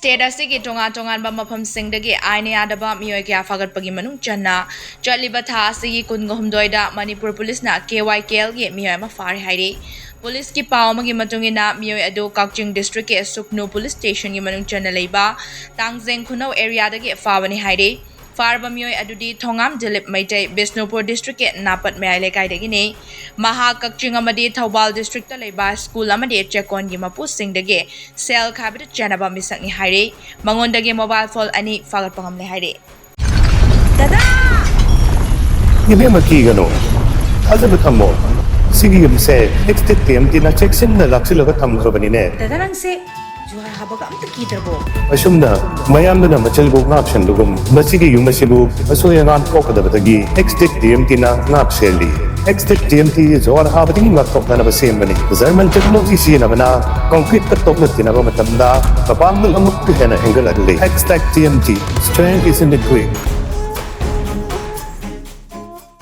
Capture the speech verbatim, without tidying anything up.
State ꯑꯁꯤꯒꯤ ꯇꯣꯉꯥꯟ ꯇꯣꯉꯥꯟꯕ ꯃꯐꯝꯁꯤꯡꯗꯒꯤ ꯑꯥꯏꯟ ꯌꯥꯗꯕ ꯃꯤꯑꯣꯏ ꯀꯌꯥ ꯐꯥꯒꯠꯄꯒꯤ ꯃꯅꯨꯡ ꯆꯟꯅ ꯆꯠꯂꯤꯕ ꯊꯥ ꯑꯁꯤꯒꯤ ꯀꯨꯟꯒ ꯍꯨꯝꯗꯣꯏꯗ ꯃꯅꯤꯄꯨꯔ ꯄꯨꯂꯤꯁꯅ ꯀꯦ ꯋꯥꯏ ꯀꯦ ꯑꯦꯜꯒꯤ ꯃꯤꯑꯣꯏ ꯑꯃ ꯐꯥꯔꯦ ꯍꯥꯏꯔꯤ꯫ ꯄꯨꯂꯤꯁꯀꯤ ꯄꯥꯎ ꯑꯃꯒꯤ ꯃꯇꯨꯡ ꯏꯟꯅ ꯃꯤꯑꯣꯏ ꯑꯗꯨ ꯀꯛꯆꯤꯡ ꯗꯤꯁꯇ꯭ꯔꯤꯛꯀꯤ ꯁꯨꯛꯅꯨ ꯄꯨꯂꯤꯁ ꯁ꯭ꯇꯦꯁꯟꯒꯤ ꯃꯅꯨꯡ ꯆꯟꯅ ꯂꯩꯕ ꯇꯥꯡꯖꯦꯡ ꯈꯨꯅꯧ ꯑꯦꯔꯤꯌꯥꯗꯒꯤ ꯐꯥꯕꯅꯤ ꯍꯥꯏꯔꯤ꯫ ꯐꯥꯔꯕ ꯃꯤꯑꯣꯏ ꯑꯗꯨꯗꯤ ꯊꯣꯉꯥꯝ ꯗꯤꯂꯤꯞ ꯃꯩꯇꯩ, ꯕꯤꯁꯅꯨꯄꯨꯔ ꯗꯤꯁꯇ꯭ꯔꯤꯛꯀꯤ ꯅꯥꯄꯠ ꯃꯌꯥꯏ ꯂꯩꯀꯥꯏꯗꯒꯤꯅꯤ꯫ ꯃꯍꯥꯛ ꯀꯛꯆꯤꯡ ꯑꯃꯗꯤ ꯊꯧꯕꯥꯜ ꯗꯤꯁꯇ꯭ꯔꯤꯛꯇ ꯂꯩꯕ ꯁ꯭ꯀꯨꯜ ꯑꯃꯗꯤ ꯆꯦꯛꯀꯣꯟꯒꯤ ꯃꯄꯨꯁꯤꯡꯗꯒꯤ ꯁꯦꯜ ꯈꯥꯏꯕꯗ ꯆꯦꯟꯅꯕ ꯃꯤꯁꯛꯅꯤ ꯍꯥꯏꯔꯤ꯫ ꯃꯉꯣꯟꯗꯒꯤ ꯃꯣꯕꯥꯏꯜ ꯐꯣꯟ ꯑꯅꯤ ꯐꯥꯒꯠꯄ ꯉꯝꯂꯦ ꯍꯥꯏꯔꯤ꯫ ꯗꯗꯥ! ꯏꯕꯦꯝꯃ, ꯀꯤꯒꯅꯨ, ꯊꯥꯖꯕ ꯊꯝꯃꯣ꯫ ꯁꯤꯒꯤ ꯌꯨꯝꯁꯦ ꯑꯦꯛꯁ ꯇꯤꯛ ꯇꯤ ꯑꯦꯝ ꯇꯤꯅ ꯆꯦꯛꯁꯤꯟꯅ ꯂꯥꯛꯁꯤꯜꯂꯒ ꯊꯝꯈ꯭ꯔꯕꯅꯤꯅꯦ꯫ ꯗꯗꯥ, ꯅꯪꯁꯦ ꯖꯨꯍꯥꯔ ꯍꯥꯕꯒ ꯑꯝꯇ ꯀꯤꯗ꯭ꯔꯕꯣ? ꯑꯁꯨꯝꯅ ꯃꯌꯥꯝꯗꯨꯅ ꯃꯆꯤꯜꯕꯨ ꯉꯥꯛꯁꯦꯟꯕꯒꯨꯝ, ꯃꯁꯤꯒꯤ ꯌꯨꯝ ꯑꯁꯤꯕꯨ ꯑꯁꯣꯏ ꯑꯉꯥꯝ ꯊꯣꯛꯀꯗꯕꯗꯒꯤ ꯑꯦꯛꯁ ꯇꯤꯛ ꯇꯤ ꯑꯦꯝ ꯇꯤꯅ ꯉꯥꯛ ꯁꯦꯜꯂꯤ꯫ ꯑꯦꯛꯁ ꯇꯤꯛ ꯇꯤ ꯑꯦꯝ ꯇꯤ ꯖꯨꯍꯥꯔ ꯍꯥꯕꯗꯒꯤ ꯉꯥꯛꯊꯣꯛꯅꯅꯕ ꯁꯦꯝꯕꯅꯤ꯫ ꯖꯔꯃꯟ ꯇꯦꯛꯅꯣꯂꯣꯖꯤ ꯁꯤꯖꯤꯟꯅꯕꯅ ꯀꯪꯀ꯭ꯔꯤꯠꯇ ꯇꯣꯛꯅ ꯇꯤꯟꯅꯕ ꯃꯇꯝꯗ ꯃꯄꯥꯡꯒꯜ ꯑꯃꯨꯛꯀ ꯍꯦꯟꯅ ꯍꯦꯟꯒꯠꯍꯜꯂꯤ꯫ ꯑꯦꯛꯁ ꯇꯤꯛ T M T, strength is in the grit꯫